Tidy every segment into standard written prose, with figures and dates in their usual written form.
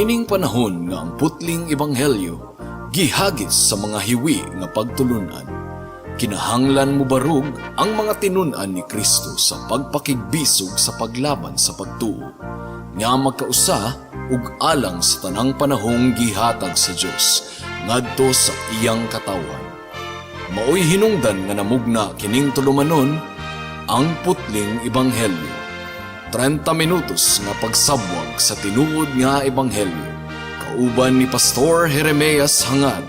Niining panahon nga ang putling ebanghelyo gihagis sa mga hiwi nga pagtulunan, kinahanglan mobarog ang mga tinun-an ni Kristo sa pagpakigbisog sa paglaban sa pagtuo nga magkausa ug alang sa tanang panahong gihatag sa Dios ngadto sa iyang katawhan. Maoy hinungdan nga namugna kining tulumanon, Ang Putling Ebanghelyo. 30 minutos nga pagsabwag sa tinuod nga ebanghelyo. Kauban ni Pastor Jeremias Hangad.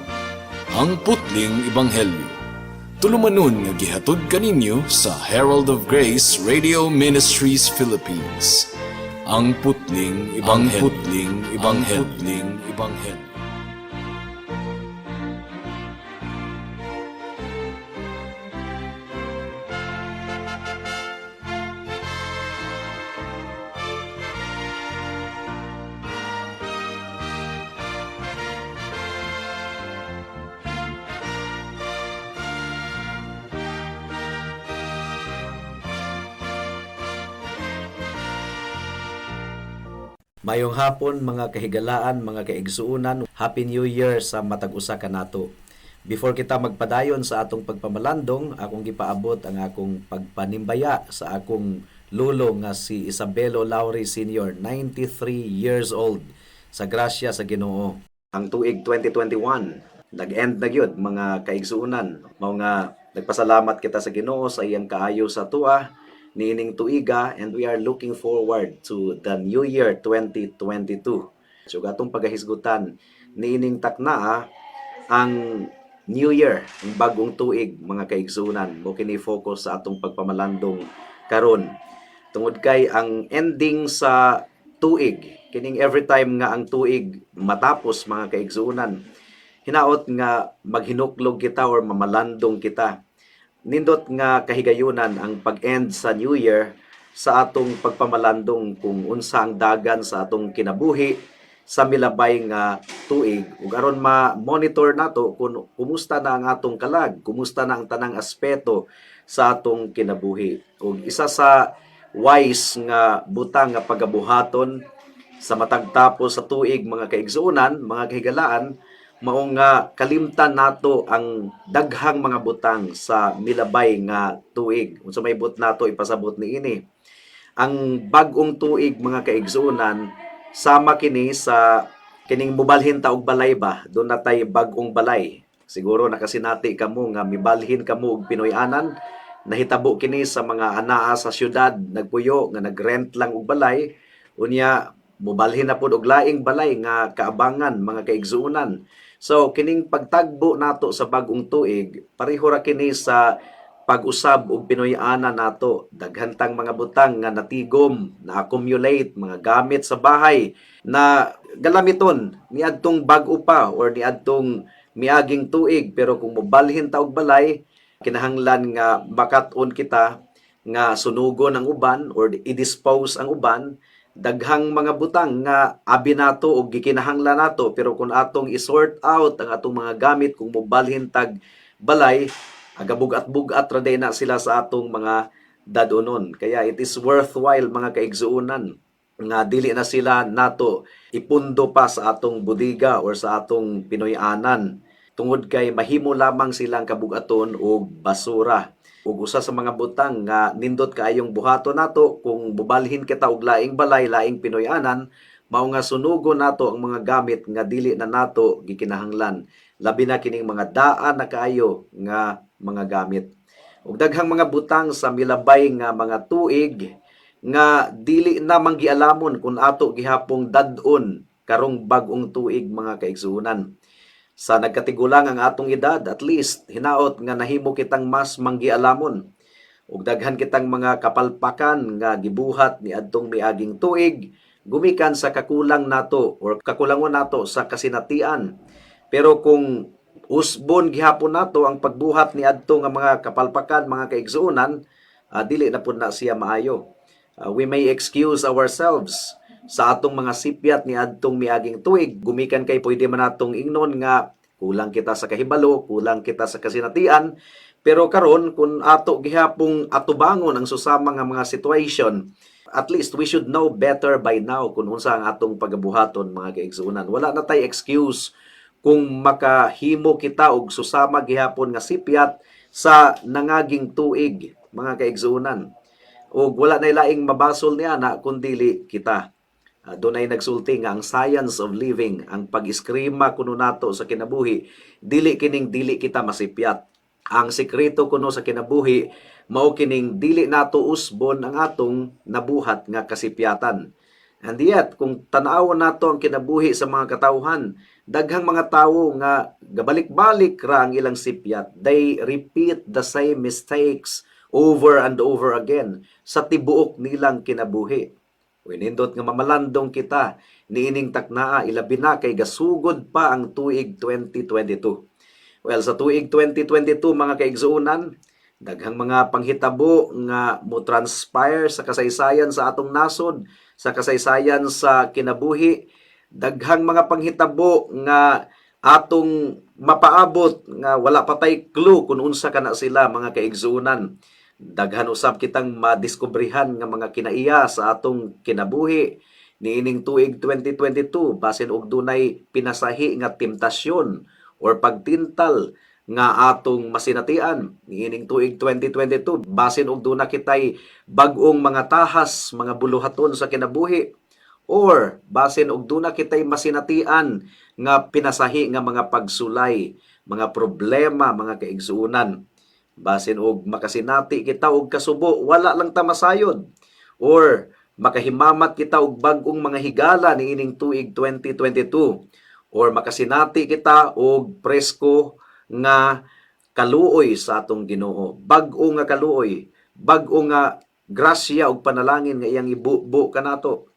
Ang Putling Ebanghelyo. Tulumanon nga gihatod kaninyo sa Herald of Grace Radio Ministries Philippines. Ang Putling Ebanghelyo. Ang Putling Ebanghelyo. Ang Putling Ebanghelyo. Mayong hapon, mga kahigalaan, mga kaigsuunan. Happy New Year sa matag usa kanato. Before kita magpadayon sa atong pagpamalandong, akong gipaabot ang akong pagpanimbaya sa akong lolo nga si Isabelo Lauri Sr., 93 years old, sa grasya sa Ginoo. Ang tuig 2021, nag-end na gyud, mga kaigsuunan. Mao nga nagpasalamat kita sa Ginoo sa iyang kaayo sa atoa niining tuiga, and we are looking forward to the new year 2022. So atong pagahisgutan niining taknaa ang new year, ang bagong tuig, mga kaigsunan. Mao kini focus sa atong pagpamalandong karon. Tungod kay ang ending sa tuig, kining every time nga ang tuig matapos, mga kaigsunan, hinaot nga maghinuklog kita or mamalandong kita. Nindot nga kahigayunan ang pag-end sa New Year sa atong pagpamalandong kung unsa ang dagan sa atong kinabuhi sa milabay nga tuig ug aron ma-monitor nato kung kumusta na ang atong kalag, kumusta na ang tanang aspeto sa atong kinabuhi. Ug isa sa wise nga butang nga pagabuhaton sa matag tapos sa tuig, mga kaigsuonan, mga kahigalaan, mao nga kalimtan nato ang daghang mga butang sa milabay nga tuig. Unsa may but nato ipasabot niini? Ang bag-ong tuig, mga kaigsuonan, sama kini sa kining mubalhin ta og balay ba, duna tay bag-ong balay. Siguro nakasinati kamo nga mibalhin kamo og Pinoy-anan. Nahitabo kini sa mga anaa sa syudad nagpuyo nga nagrent lang og balay, unya mubalhin na pud og laing balay nga kaabangan, mga kaigsuonan. So kining pagtagbo nato sa bag-ong tuig, pareho ra kini sa pag-usab og Pinoy-anan nato. Daghan tang mga butang nga natigom, na-accumulate, mga gamit sa bahay na galamiton niadtong bag-o pa or niadtong miaging tuig, pero kung mobalhin ta og balay, kinahanglan nga makat-on kita nga sunugon ang uban or i-dispose ang uban. Daghang mga butang nga abi nato og gikinahanglan nato, pero kung atong i-sort out ang atong mga gamit kung mobalhin tag balay, aga bugat-bugat ra day na sila sa atong mga dadonon. Kaya it is worthwhile, mga kaigsuonan, nga dili na sila nato ipundo pa sa atong bodega or sa atong Pinoy-anan tungod kay mahimo lamang silang kabugaton og basura. Ug usa sa mga butang nga nindot kaayong buhaton nato kung bubalhin kita og laing balay, laing Pinoy-anan, mao nga sunugon nato ang mga gamit nga dili na nato gikinahanglan, labi na kining mga daan na kaayo nga mga gamit. Ug daghang mga butang sa milabay nga mga tuig nga dili na manggialamon kung ato gihapong dad-on karong bag-ong tuig, mga kaigsuonan. Sa nagkatigulang ang atong edad, at least hinaot nga nahimo kitang mas manggialamon. Ug daghan kitang mga kapalpakan nga gibuhat niadtong miaging tuig gumikan sa kakulang nato or kakulangon nato sa kasinatian. Pero kung usbon gihapon nato ang pagbuhat niadto nga mga kapalpakan, mga kaigsuonan, dili na pud na siya maayo. We may excuse ourselves sa atong mga sipyat niadtong miaging tuig gumikan kay pwede man natong ingnon nga kulang kita sa kahibalo, kulang kita sa kasinatian. Pero karon, kung ato gihapong atubangon ang susama nga mga situation, At least we should know better by now kung unsa ang atong pagabuhaton, mga kaigsuonan. Wala na tay excuse kung makahimo kita og susama gihapon nga sipyat sa nangaging tuig, mga kaigsuonan. Ug wala na laing mabasol niya na kun dili kita. Dunay nagsulti nga ang science of living, ang pag-iskrima kuno nato sa kinabuhi, dili kining dili kita masipyat. Ang sekreto kuno sa kinabuhi mao kining dili nato usbon ang atong nabuhat nga kasipyatan. And yet, kung tan-awon nato ang kinabuhi sa mga katawhan, daghang mga tawo nga gabalik-balik ra ang ilang sipyat. They repeat the same mistakes over and over again sa tibuok nilang kinabuhi. Uy, nindot nga mamalandong kita niining taknaa, ilabi na kay gasugod pa ang tuig 2022. Well, sa tuig 2022, mga kaigsuonan, daghang mga panghitabo nga mo transpire sa kasaysayan sa atong nasod, sa kasaysayan sa kinabuhi, daghang mga panghitabo nga atong mapaabot nga wala pa tay clue kung unsa kana sila, mga kaigsuonan. Daghan usab kitang madiskubrehan nga mga kinaiya sa atong kinabuhi niining tuig 2022, basin og dunay pinasahi nga temptasyon or pagtintal nga atong masinatian niining tuig 2022, basin og duna kitay bag-ong mga tahas, mga buluhaton sa kinabuhi, or basin og duna kitay masinatian nga pinasahi nga mga pagsulay, mga problema, mga kaigsuonan. Basin og makasinati kita og kasubo, wala lang ta masayod, or makahimamat kita og bag-ong mga higala niining tuig 2022, or makasinati kita og presko nga kaluoy sa atong Ginoo, bag-o nga kaluoy, bag-o nga grasya ug panalangin nga iyang ibubo kanato.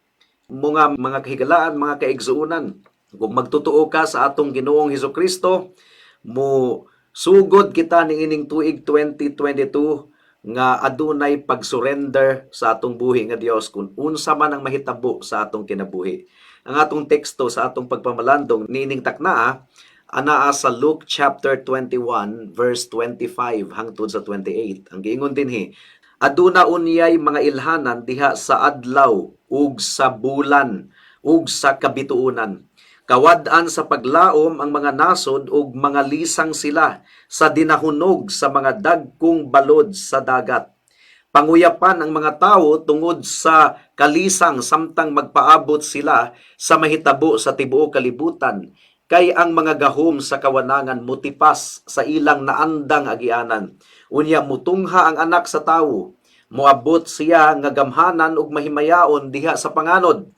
Mga kahigalaan, mga kaigsuonan, kung magtotoo ka sa atong Ginoong Hesus Kristo, mo sugod kita niining tuig 2022 nga adunay pag-surrender sa atong buhi nga Dios kung unsa man ang mahitabo sa atong kinabuhi. Ang atong teksto sa atong pagpamalandong niining taknaa anaa sa Luke chapter 21 verse 25 hangtod sa 28. Ang giingon dinhi, "Aduna unyay mga ilhanan diha sa adlaw ug sa bulan ug sa kabituonan. Kawad-an sa paglaom ang mga nasod ug mga lisang sila sa dinahunog sa mga dagkong balod sa dagat. Panguyapan ang mga tawo tungod sa kalisang samtang magpaabot sila sa mahitabo sa tibuok kalibutan, kay ang mga gahom sa kawanangan mutipas sa ilang naandang agianan. Unya mutungha ang Anak sa Tawo, moabot siya nga gamhanan ug mahimayaon diha sa panganod.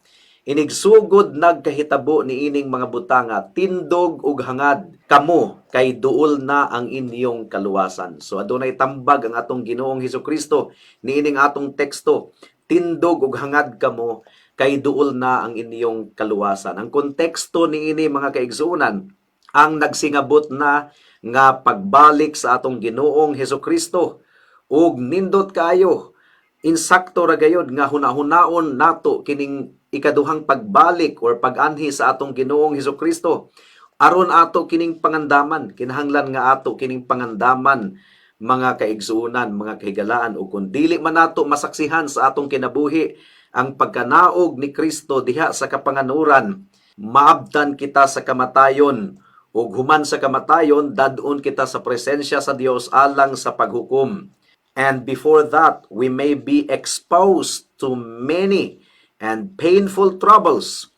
Inigsugod nagkahitabo niining mga butanga, tindog ug hangad kamo kay duol na ang inyong kaluwasan." So adunay tambag ang atong Ginoong Hesus Kristo niining atong teksto: "Tindog ug hangad kamo kay duol na ang inyong kaluwasan." Ang konteksto niini, mga kaigsuonan, ang nagsingabot na nga pagbalik sa atong Ginoong Hesus Kristo, ug nindot kaayo, insakto ra gayod nga hunahunaon nato kining ikaduhang pagbalik or pag-anhi sa atong Ginoong Hesus Kristo aron ato kining pangandaman. Kinahanglan nga ato kining pangandaman, mga kaigsuonan, mga kahigalaan, ug kung dili man nato masaksihan sa atong kinabuhi ang pagkanaog ni Kristo diha sa kapanganuran, maabtan kita sa kamatayon, ug human sa kamatayon dad-on kita sa presensya sa Dios alang sa paghukom. And before that, we may be exposed to many and painful troubles.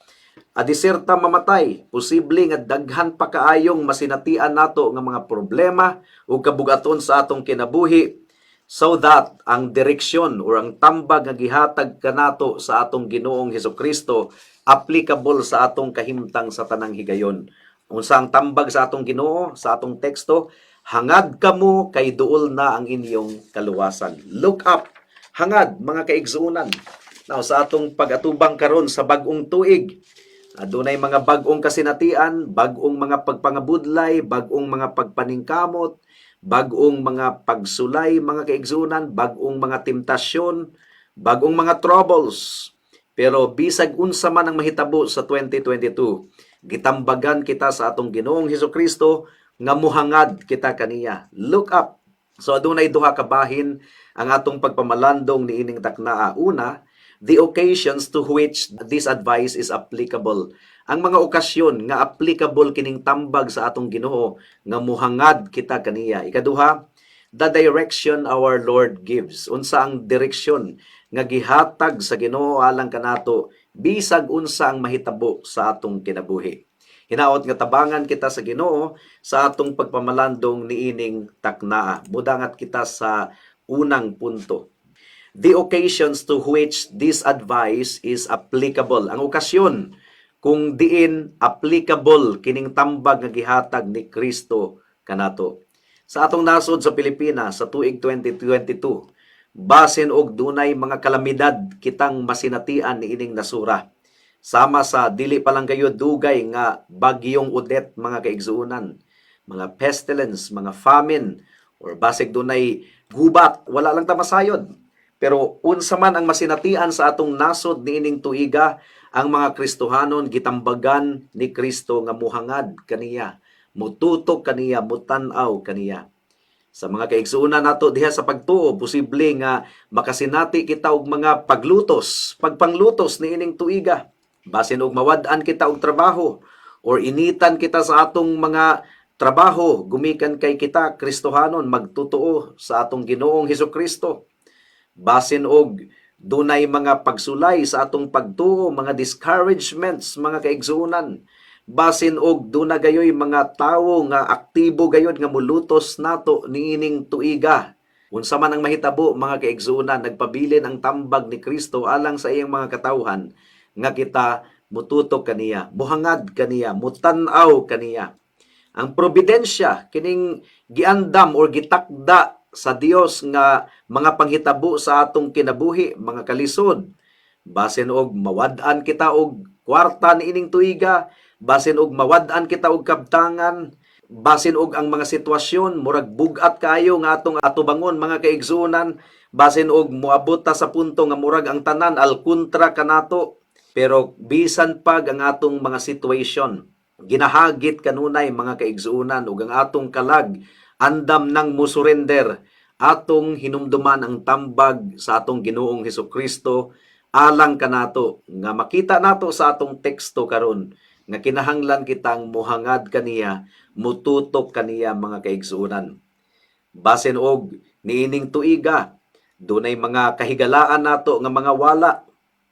Adiserta mamatay, posible nga daghan pa kaayong masinatian nato nga mga problema ug kabugaton sa atong kinabuhi, so that ang direksyon or ang tambag nga gihatag kanato sa atong Ginoong Hesus Kristo applicable sa atong kahimtang sa tanang higayon. Unsa ang tambag sa atong Ginoo sa atong teksto? "Hangad kamo kay duol na ang inyong kaluwasan." Look up, hangad, mga kaigsuonan. Now, sa atong pag-atubang karon sa bag-ong tuig, adunay mga bag-ong kasinatian, bag-ong mga pagpangabudlay, bag-ong mga pagpaningkamot, bag-ong mga pagsulay, mga kaigsuonan, bag-ong mga temptasyon, bag-ong mga troubles. Pero bisag unsa man ang mahitabo sa 2022, gitambagan kita sa atong Ginoong Hesus Kristo nga muhangad kita kaniya. Look up. So adunay duha ka bahin ang atong pagpamalandong niining taknaa. Una, the occasions to which this advice is applicable. Ang mga okasyon nga applicable kining tambag sa atong Ginoo nga muhangad kita kaniya. Ikaduha, the direction our Lord gives. Unsa ang direksyon nga gihatag sa Ginoo alang kanato bisag unsa ang mahitabo sa atong kinabuhi? Hinaot nga tabangan kita sa Ginoo sa atong pagpamalandong niining taknaa. Mudangat kita sa unang punto. The occasions to which this advice is applicable. Ang okasyon kung diin applicable kining tambag nga gihatag ni Kristo kanato. Sa atong nasod sa Pilipinas sa tuig 2022, basin og dunay mga kalamidad kitang masinatian niining nasura. Sama sa dili pa lang kayo dugay nga Bagyong Odette, mga kaigsuonan, mga pestilence, mga famine, or basig dunay gubat, wala lang ta masayod. Pero unsa man ang masinatian sa atong nasod niining tuiga, ang mga Kristohanon gitambagan ni Kristo nga muhangad kaniya, mututok kaniya, mutan-aw kaniya. Sa mga kaigsuonan nato diha sa pagtuo, posible nga makasinati kita og mga paglutos, pagpanglutos niining tuiga. Basin og mawad-an kita og trabaho or initan kita sa atong mga trabaho gumikan kay kita Kristohanon, magtotoo sa atong Ginoong Hesukristo. Basin og dunay mga pagsulay sa atong pagtuo, mga discouragements, mga kaigsuonan. Basin og duna gayoy mga tawo nga aktibo gayod nga mulutos nato niining tuiga. Unsa man ang mahitabo, mga kaigsuonan, nagpabilin ang tambag ni Kristo alang sa iyang mga katawhan nga kita mututok kaniya, muhangad kaniya, mutan-aw kaniya. Ang providensya, kining giandam or gitakda sa Dios nga mga panghitabo sa atong kinabuhi, mga kalisod. Basin og mawad-an kita og kwarta niining tuiga, basin og mawad-an kita og kabtangan, basin og ang mga sitwasyon murag bug-at kaayo nga atong atubangon, mga kaigsuonan, basin og moabot ta sa punto nga murag ang tanan alkontra kanato. Pero bisan pag ang atong mga situation ginahagit kanunay, mga kaigsuonan, ug ang atong kalag andam nang musurrender, atong hinumduman ang tambag sa atong Ginoong Hesukristo alang kanato nga makita nato sa atong teksto karon nga kinahanglan kitang muhangad kaniya, mututok kaniya, mga kaigsuonan. Basin og niining tuiga dunay mga kahigalaan nato nga mga wala,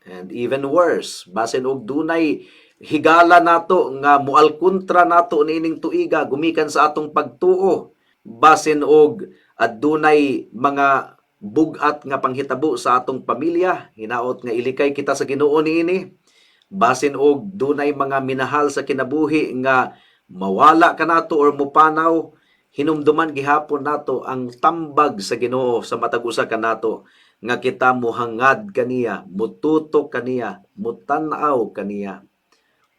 and even worse, basin og dunay higala nato nga mualkontra nato niining tuiga gumikan sa atong pagtuo, basin og adunay mga bug-at nga panghitabo sa atong pamilya, hinaot nga ilikay kita sa Ginoo niini, basin og dunay mga minahal sa kinabuhi nga mawala kanato or mupanaw, hinumduman gihapon nato ang tambag sa Ginoo sa matag usa kanato nga kita muhangad kaniya, mututok kaniya, mutan-aw kaniya.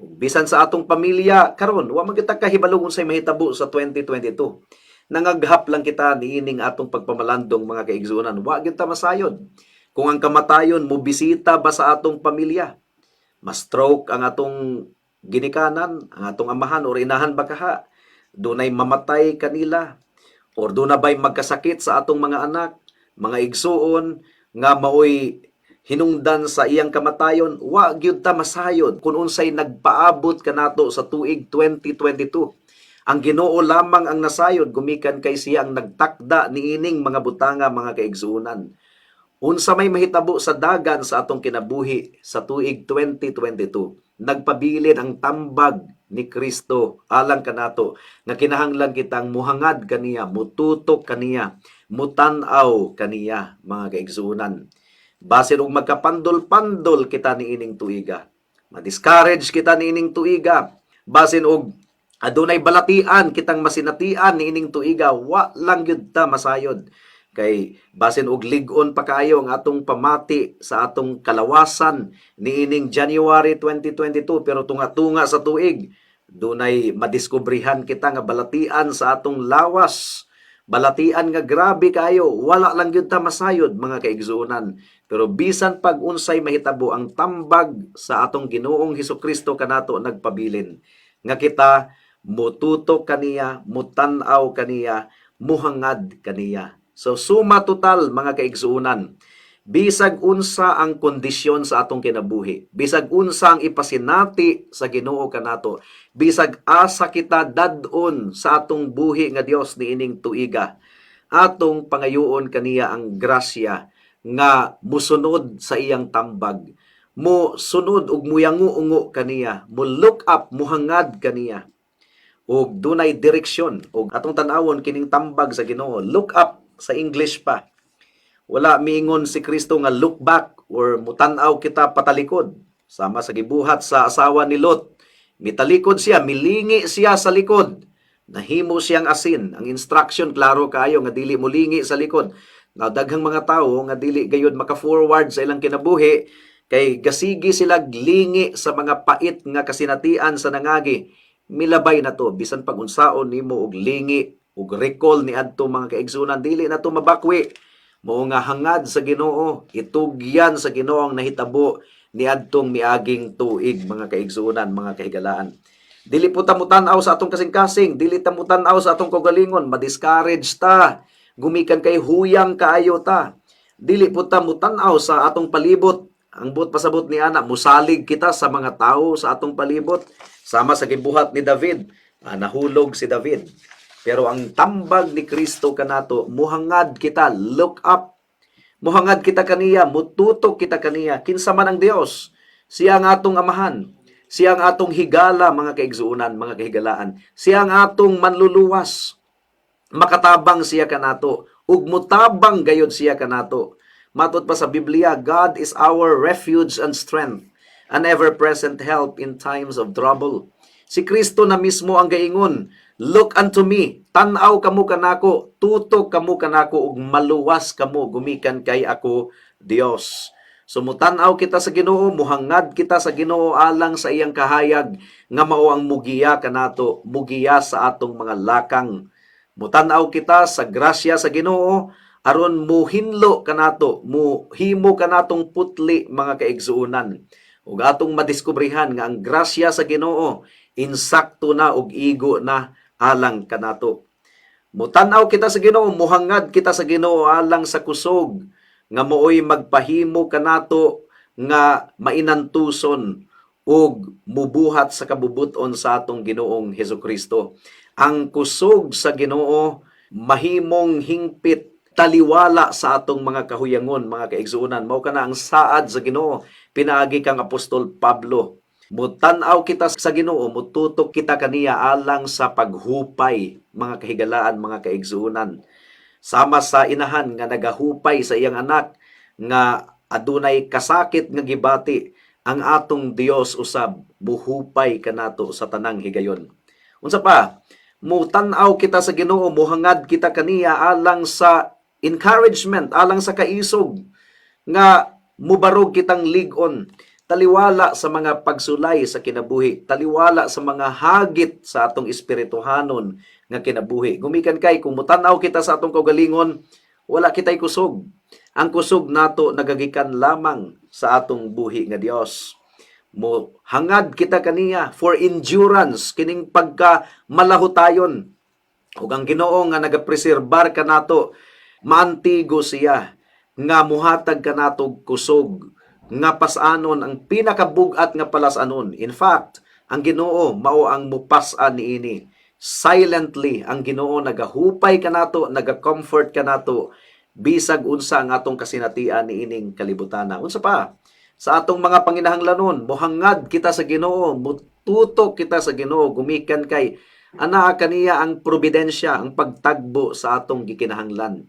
Ug bisan sa atong pamilya karon, wa man kita kahibalo unsay mahitabo sa 2022. Nangaghap lang kita niining atong pagpamalandong, mga kaigsuonan. Wa gyud ta masayod kung ang kamatayon mo bisita ba sa atong pamilya. Ma-stroke ang atong ginikanan, ang atong amahan or inahan ba kaha. Dunay mamatay kanila or duna bay magkasakit sa atong mga anak, mga igsuon nga maoy hinungdan sa iyang kamatayon. Wa gyud ta masayod kung unsay nagpaabot kanato sa tuig 2022. Ang Ginoo lamang ang nasayod gumikan kay siya ang nagtakda niining mga butanga, mga kaigsuonan. Unsa may mahitabo sa dagan sa atong kinabuhi sa tuig 2022, nagpabilin ang tambag ni Kristo alang kanato nga kinahanglan kitang muhangad kaniya, mututok kaniya, mutan-aw kaniya, mga kaigsuonan. Basin og magkapandol-pandol kita niining tuiga, ma-discourage kita niining tuiga, basin og adunay balatian kitang masinatian niining tuiga, wa lang gyud ta masayod kay basin og lig-on pa kaayo ang atong pamati sa atong kalawasan niining January 2022, pero tunga-tunga sa tuig dunay madiskubrihan kita nga balatian sa atong lawas, balatian nga grabe kaayo. Wala lang gyud ta masayod, mga kaigsuonan. Pero bisan pag unsay mahitabo, ang tambag sa atong Ginoong Hesukristo kanato nagpabilin nga kita mututok kaniya, mutan-aw kaniya, muhangad kaniya. So suma total, mga kaigsuonan, Bisag unsa ang kondisyon sa atong kinabuhi, bisag unsa ang ipasinati sa Ginoo kanato, bisag asa kita dad-on sa atong buhi nga Dios niining tuiga, atong pangayoon kaniya ang grasya nga musunod sa iyang tambag, mo sunod ug muyango-ungo kaniya, mo look up, muhangad kaniya ug dunay direksyon. Ug atong tan-awon kining tambag sa Ginoo, "Look up" sa English pa. Wala miingon si Kristo nga "Look back" or mutan-aw kita patalikod. Sama sa gibuhat sa asawa ni Lot. Mitalikod siya, milingi siya sa likod. Nahimo siyang asin. Ang instruction klaro kaayo nga dili mulingi sa likod. Now, daghang mga tawo nga dili gayud maka-forward sa ilang kinabuhi kay gasigi sila lingi sa mga pait nga kasinatian sa nangagi. Milabay na to. Bisan pag unsaon nimo og lingi og recall ni adto, mga kaigsunan, dili na to mabakwi. Mao nga hangad sa Ginoo, itugyan sa Ginoo ang nahitabo niadtong miaging tuig, mga kaigsuonan, mga kahigalaan. Dili po ta mutan-aw sa atong kasing-kasing, dili ta mutan-aw sa atong kaugalingon, ma-discourage ta. Gumikan kay huyang kaayo ta. Dili po ta mutan-aw sa atong palibot. Ang buot pasabot ni ana, musalig kita sa mga tao sa atong palibot. Sama sa gibuhat ni David, nahulog si David. Pero ang tambag ni Kristo kanato, muhangad kita, look up. Muhangad kita kaniya, mututok kita kaniya. Kinsa man ang Dios? Siya ang atong amahan. Siya ang atong higala, mga kaigsuonan, mga kahigalaan. Siya ang atong manluluwas. Makatabang siya kanato. Ug mutabang gayod siya kanato. Matod pa sa Biblia, God is our refuge and strength, an ever-present help in times of trouble. Si Kristo na mismo ang gaingon, "Look unto me, tan-aw kamo kanako, tutok kamo kanako ug maluwas kamo gumikan kay ako Dios." So mutan-aw kita sa Ginoo, muhangad kita sa Ginoo alang sa iyang kahayag nga mao ang mugiya kanato, mugiya sa atong mga lakang. Mutan-aw kita sa grasya sa Ginoo aron muhinlo kanato, muhimo kanatong putli, mga kaigsuonan. Ug atong madiskubrihan nga ang grasya sa Ginoo insakto na ug igo na alang kanato. Mutan-aw kita sa Ginoo, muhangad kita sa Ginoo alang sa kusog nga mooy magpahimo kanato nga mainantuson ug mubuhat sa kabubuton sa atong Ginoong Hesukristo. Ang kusog sa Ginoo mahimong hingpit, taliwala sa atong mga kahuyangon, mga kaigsuonan. Mao kana ang saad sa Ginoo pinaagi kang Apostol Pablo. Mutan-aw kita sa Ginoo, mututok kita kaniya alang sa paghupay, mga kahigalaan, mga kaigsuonan. Sama sa inahan nga nagahupay sa iyang anak nga adunay kasakit nga gibati, ang atong Dios usab muhupay kanato sa tanang higayon. Unsa pa? Mutan-aw kita sa Ginoo, muhangad kita kaniya alang sa encouragement, alang sa kaisog nga mubarog kitang lig-on, taliwala sa mga pagsulay sa kinabuhi, taliwala sa mga hagit sa atong espirituhanon nga kinabuhi. Gumikan kay kung mutan-aw kita sa atong kaugalingon, wala kitay kusog. Ang kusog nato nagagikan lamang sa atong buhi nga Dios. Mo hangad kita kaniya for endurance, kining pagka malahutayon. Ug ang Ginoo nga nagapreserbar kanato, maantigo siya nga muhatag kanato og kusog nga pas-anon ang pinakabugat nga palas-anon. In fact, ang Ginoo mao ang mupas-an niini. Silently, ang Ginoo nagahupay kanato, naga-comfort kanato bisag unsa ang atong kasinatian niining kalibutana. Unsa pa? Sa atong mga panginahanglanon, muhangad kita sa Ginoo, mututok kita sa Ginoo gumikan kay anaa kaniya ang providensya, ang pagtagbo sa atong gikinahanglan.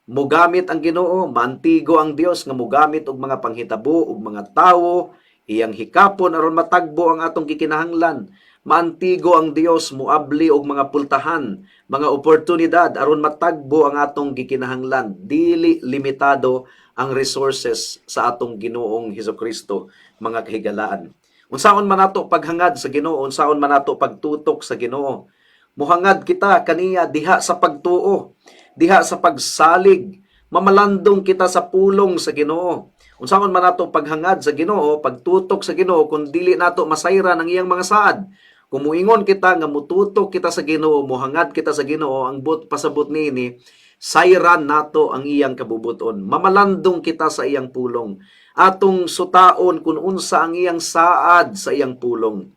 Mugamit ang Ginoo, maantigo ang Dios nga mugamit og mga panghitabo ug mga tawo, iyang hikapon aron matagbo ang atong gikinahanglan. Maantigo ang Dios muabli og mga pultahan, mga oportunidad aron matagbo ang atong gikinahanglan. Dili limitado ang resources sa atong Ginoong Hesukristo, mga kahigalaan. Unsaon man nato paghangad sa Ginoo, unsaon man nato pagtutok sa Ginoo? Muhangad kita kaniya diha sa pagtuo, diha sa pagsalig, mamalandong kita sa pulong sa Ginoo. Unsaon man nato paghangad sa Ginoo, pagtutok sa Ginoo kung dili nato masayran ang iyang mga saad? Kung muingon kita nga mututok kita sa Ginoo, muhangad kita sa Ginoo, ang buot pasabot niini, sayran nato ang iyang kabubuton. Mamalandong kita sa iyang pulong. Atong sutaon kung unsa ang iyang saad sa iyang pulong.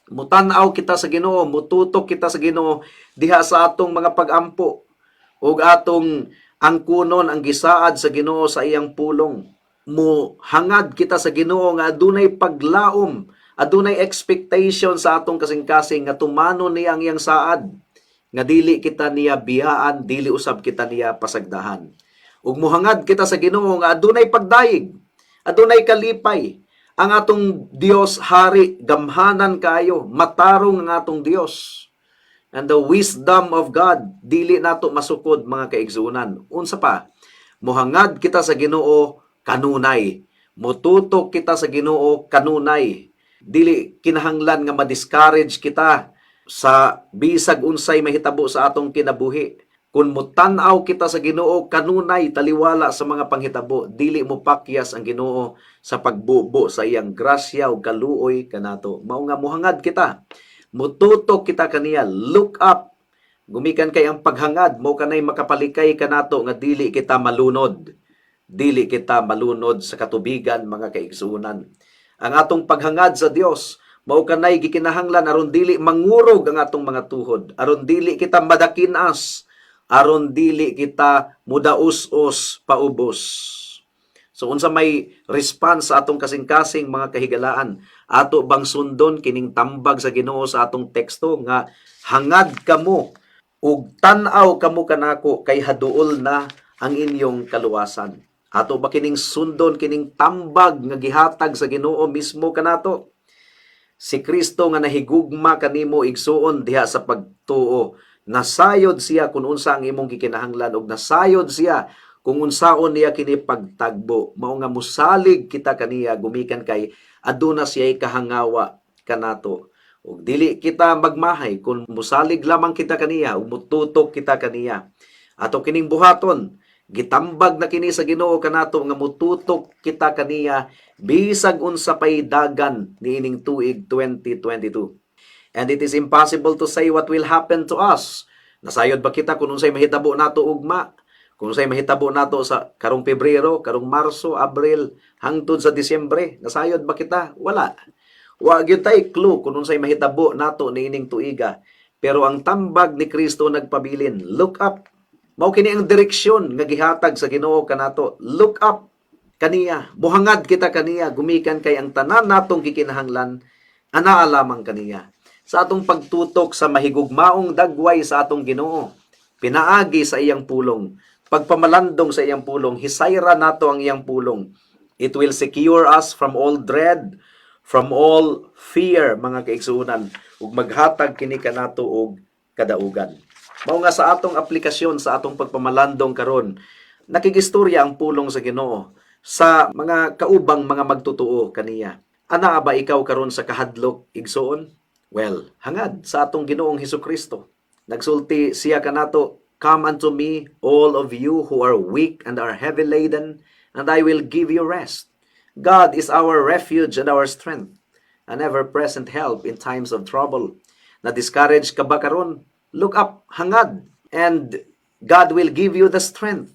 Mutan-aw kita sa Ginoo, mututok kita sa Ginoo diha sa atong mga pagampo ug atong angkunon ang gisaad sa Ginoo sa iyang pulong. Muhangad kita sa Ginoo nga adunay paglaom, adunay expectation sa atong kasing-kasing nga tumanon niya ang iyang saad, nga dili kita niya biyaan, dili usab kita niya pasagdahan. Ug muhangad kita sa Ginoo nga adunay pagdayeg, adunay kalipay. Ang atong Dios hari, gamhanan kaayo, matarong ang atong Dios. And the wisdom of God, dili nato masukod, mga kaigsuonan. Unsa pa? Muhangad kita sa Ginoo kanunay. Mututok kita sa Ginoo kanunay. Dili kinahanglan nga ma-discourage kita sa bisag unsay mahitabo sa atong kinabuhi. Kung mutan-aw kita sa Ginoo kanunay taliwala sa mga panghitabo, dili mo pakyas ang Ginoo sa pagbubo sa iyang grasya ug kaluoy kanato. Mao nga muhangad kita. Mututok kita kaniya, look up. Gumikan kay ang paghangad mo kanay makapalikay kanato nga dili kita malunod. Dili kita malunod sa katubigan, mga kaigsuonan. Ang atong paghangad sa Dios mao kanay gikinahanglan aron dili mangurog ang atong mga tuhod, aron dili kita madakinas, aron dili kita mudaos-os paubos. So unsa may response sa atong kasing-kasing, mga kahigalaan? Ato bang sundon kining tambag sa Ginoo sa atong teksto nga hangad kamo ug tan-aw kamo kanako kay haduol na ang inyong kaluwasan? Ato ba kining sundon kining tambag nga gihatag sa Ginoo mismo kanato? Si Kristo nga nahigugma kanimo, igsuon, diha sa pagtuo. Nasayod siya kung unsa ang imong gikinahanglan ug nasayod siya kung unsaon niya kini pagtagbo. Mao nga musalig kita kaniya gumikan kay aduna siya kahangawa kanato. Ug dili kita magmahay kung musalig lamang kita kaniya ug mututok kita kaniya. Ato kining buhaton. Gitambag na kini sa Ginoo kanato nga mututok kita kaniya bisag unsa pay dagan niining tuig 2022. And it is impossible to say what will happen to us. Nasayod ba kita kung unsay mahitabo nato ugma? Kung unsay mahitabo nato sa karong Pebrero, karong Marso, Abril, hangtod sa Disyembre? Nasayod ba kita? Wala. Wa gyud tay clue kung unsay mahitabo nato niining tuiga. Pero ang tambag ni Kristo nagpabilin, look up. Mao kini ang direksyon nga gihatag sa Ginoo kanato. Look up kaniya. Muhangad kita kaniya gumikan kay ang tanan natong gikinahanglan anaa lamang kaniya. Sa atong pagtutok sa mahigugmaong dagway sa atong Ginoo, pinaagi sa iyang pulong, pagpamalandong sa iyang pulong, hisayra nato ang iyang pulong. It will secure us from all dread, from all fear, mga kaigsuonan, ug maghatag kini kanato og kadaugan. Mao nga sa atong aplikasyon sa atong pagpamalandong karon, nakigistorya ang pulong sa Ginoo sa mga kaubang mga magtutuo kaniya. Anaa ba ikaw karon sa kahadlok, igsuon? Well, hangad sa atong Ginoong Hesukristo. Nagsulti siya kanato, "Come unto me, all of you who are weak and are heavy laden, and I will give you rest." God is our refuge and our strength, an ever-present help in times of trouble. Na-discourage ka ba karon? Look up, hangad, and God will give you the strength.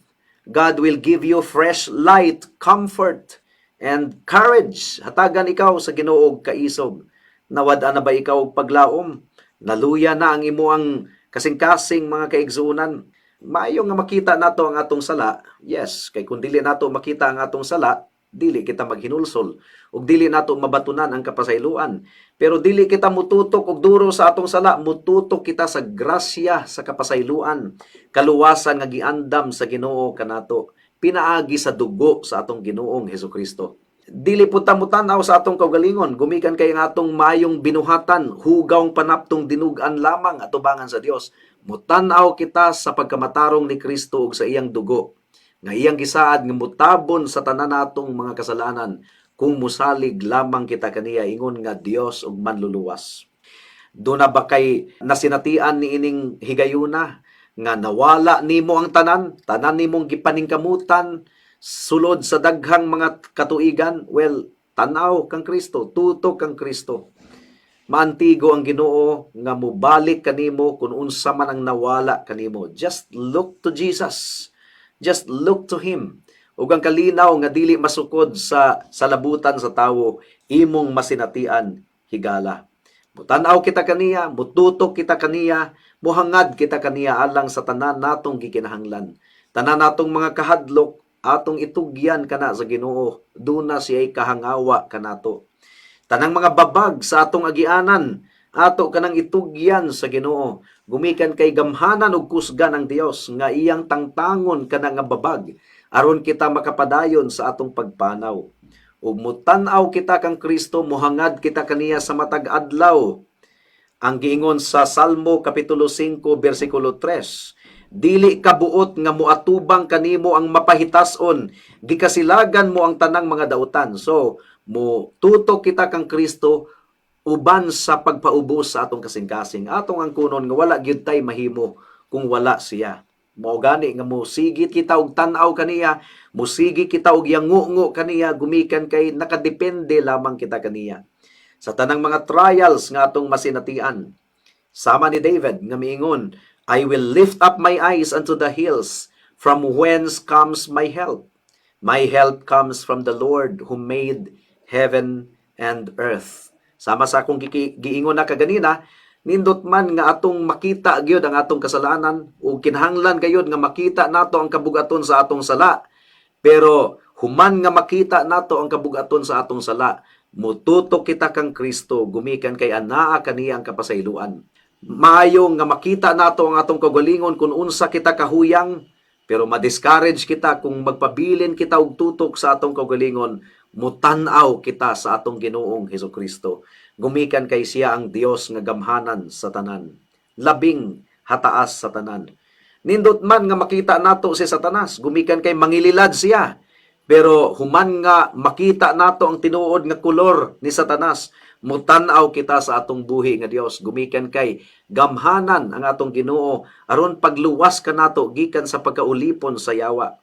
God will give you fresh light, comfort, and courage. Hatagan ikaw sa Ginoo og kaisog. Nawad-an na ba ikaw og paglaom? Naluya na ang imuang kasing-kasing, mga kaigsuonan? Maayo nga makita nato ang atong sala. Yes, kay kung dili nato makita ang atong sala, dili kita maghinulsol ug dili nato mabatunan ang kapasayloan. Pero dili kita mututok og duro sa atong sala, mututok kita sa grasya sa kapasayloan, kaluwasan nga giandam sa Ginoo kanato pinaagi sa dugo sa atong Ginoong Hesukristo. Dili pud ta mutan-aw sa atong kaugalingon gumikan kay ang atong mayong binuhatan hugawng panaptong dinug-an lamang atubangan sa Dios. Mutan-aw kita sa pagkamatarong ni Kristo ug sa iyang dugo nga iyang gisaad nga mutabon sa tanan natong mga kasalanan kung musalig lamang kita kaniya ingon nga Dios ug Manluluwas. Duna ba kay nasinatian ni ining higayuna nga nawala nimo ang tanan, tanan nimong gipaningkamutan sulod sa daghang mga katuigan? Well, tanaw kang Kristo, tutok kang Kristo. Maantigo ang Ginoo nga mobalik kanimo kung unsa man ang nawala kanimo. Just look to Jesus. Just look to Him. Ug ang kalinaw nga dili masukod sa labutan sa tawo, imong masinatian, higala. Mutan-aw kita kaniya, mututok kita kaniya, muhangad kita kaniya alang sa tanan natong gikinahanglan. Tanan natong mga kahadlok, atong itugyan kana sa Ginoo, duna siya'y kahangawa kanato. Tanang mga babag sa atong agianan, ato kanang itugyan sa Ginoo. Gumikan kay gamhanan ug kusgan ang Dios nga iyang tangtangon kana nga babag aron kita makapadayon sa atong pagpanaw. Ug mutan-aw kita kang Kristo, muhangad kita kaniya sa matag adlaw. Ang giingon sa Salmo kapitulo 5 bersikulo 3, "Dili kabuot nga moatubang kanimo ang mapahitason, gikasilagan mo ang tanang mga dautan." So, mo tutok kita kang Kristo uban sa pagpaubos sa atong kasing-kasing. Atong angkunon nga wala gyud tay mahimo kung wala siya. Mao gani nga mosigit kita og tan-aw kaniya, mosigi kita og yangungo kaniya gumikan kay nakadepende lamang kita kaniya. Sa tanang mga trials nga atong masinatian, sama ni David nga miingon, "I will lift up my eyes unto the hills, from whence comes my help. My help comes from the Lord who made heaven and earth." Sama sa akong giingon na kaganina, nindot man nga atong makita gyud ang atong kasalanan ug kinahanglan gayud nga makita nato ang kabugaton sa atong sala. Pero human nga makita nato ang kabugaton sa atong sala, mututok kita kang Kristo gumikan kay anaa kaniya ang kapasayloan. Maayo nga makita nato ang atong kaugalingon kung unsa kita kahuyang, pero ma-discourage kita kung magpabilin kita og tutok sa atong kaugalingon. Mutan-aw kita sa atong Ginoong Hesukristo. Gumikan kay siya ang Dios nga gamhanan sa tanan. Labing hataas sa tanan. Nindot man nga makita nato si Satanas, gumikan kay mangililad siya. Pero human nga makita nato ang tinuod nga kolor ni Satanas, mutan-aw kita sa atong buhi nga Dios, gumikan kay gamhanan ang atong Ginoo aron pagluwas kanato gikan sa pagkaulipon sa yawa.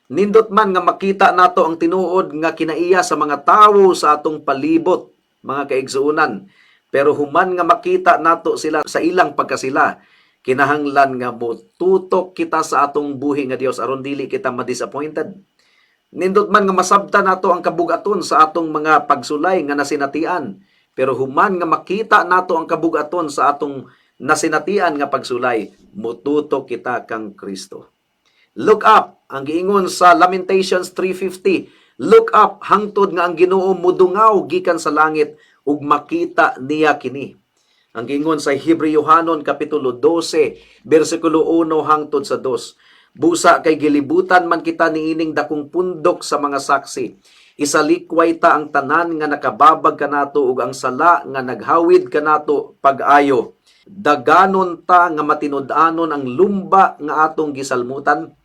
Nindot man nga makita nato ang tinuod nga kinaiya sa mga tawo sa atong palibot, mga kaigsuonan. Pero human nga makita nato sila sa ilang pagkasila, kinahanglan nga motutok kita sa atong buhi nga Dios aron dili kita ma-disappointed. Nindot man nga masabta nato ang kabugaton sa atong mga pagsulay nga nasinatian. Pero human nga makita nato ang kabugaton sa atong nasinatian nga pagsulay, mututok kita kang Kristo. "Look up," ang giingon sa Lamentations 3:50. "Look up hangtod nga ang Ginoo mudungaw gikan sa langit ug makita niya kini." Ang giingon sa Hebreohanon kapitulo 12 bersikulo 1 hangtod sa 2. "Busa kay gilibutan man kita niining dakong pundok sa mga saksi, isalikway ta ang tanan nga nakababag kanato ug ang sala nga naghawid kanato pag-ayo. Daganon ta nga matinud-anon ang lumba nga atong gisalmutan.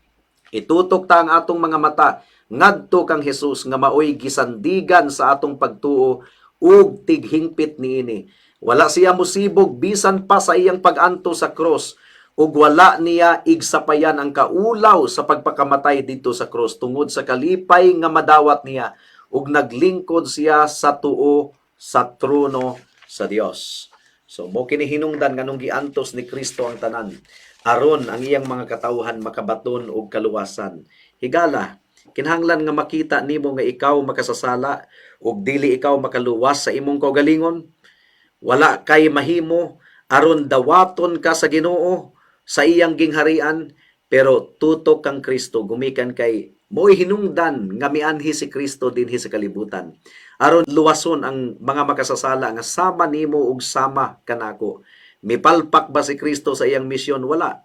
Itutok ta ang atong mga mata ngadto kang Hesus nga maoy gisandigan sa atong pagtuo ug tighingpit niini. Wala siya musibog bisan pa sa iyang pag-anto sa cross ug wala niya igsapayan ang kaulaw sa pagpakamatay didto sa cross tungod sa kalipay nga madawat niya, ug naglingkod siya sa tuo sa trono sa Dios." So mo kini hinungdan nganong giantos ni Kristo ang tanan aron ang iyang mga katawhan makabaton og kaluwasan. Higala, kinahanglan nga makita nimo nga ikaw makasasala ug dili ikaw makaluwas sa imong kaugalingon. Wala kay mahimo aron dawaton ka sa Ginoo sa iyang gingharian, pero tutok kang Kristo gumikan kay mo'y hinungdan nga mianhi si Kristo dinhi sa kalibutan aron luwason ang mga makasasala nga sama nimo ug sama kanako. Mipalpak ba si Kristo sa iyang misyon? Wala.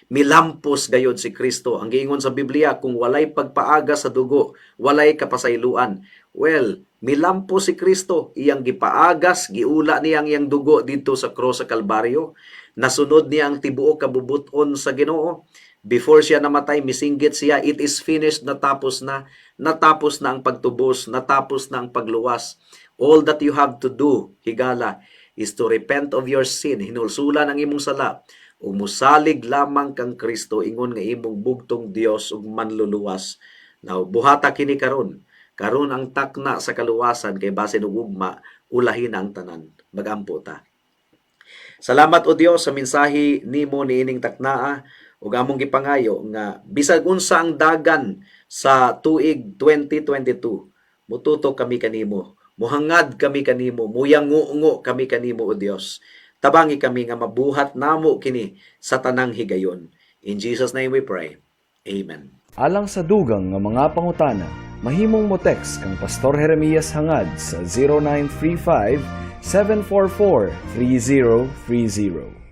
Milampos gayod si Kristo. Ang giingon sa Biblia, kung walay pagpaaga sa dugo, walay kapasayloan. Well, milampos si Kristo, iyang gipaagas, giula niya ang iyang dugo didto sa cross sa Kalbaryo. Nasunod niya ang tibuok kabubuton sa Ginoo. Before siya namatay, misinggit siya, "It is finished," natapos na. Natapos na ang pagtubos, natapos na ang pagluwas. All that you have to do, higala, is to repent of your sin, hinulsulan ang imong sala, ug musalig lamang kang Kristo ingon nga imong bugtong Dios ug manluluwas. Now, buhata kini karon. Karon ang takna sa kaluwasan kay basin og ugma Ulahi na ang tanan. Magampo ta. Salamat, O Dios, sa mensahe nimo niining taknaa ug among gipangayo nga bisag unsa ang dagan sa tuig 2022, mututok kami kanimo, muhangad kami kanimo, muyango kami kanimo, O Dios. Tabangi kami nga mabuhat namo kini sa tanang higayon. In Jesus' name we pray. Amen. Alang sa dugang nga mga pangutana, mahimong mo text kang Pastor Jeremias Hangad sa 0935 744 3030.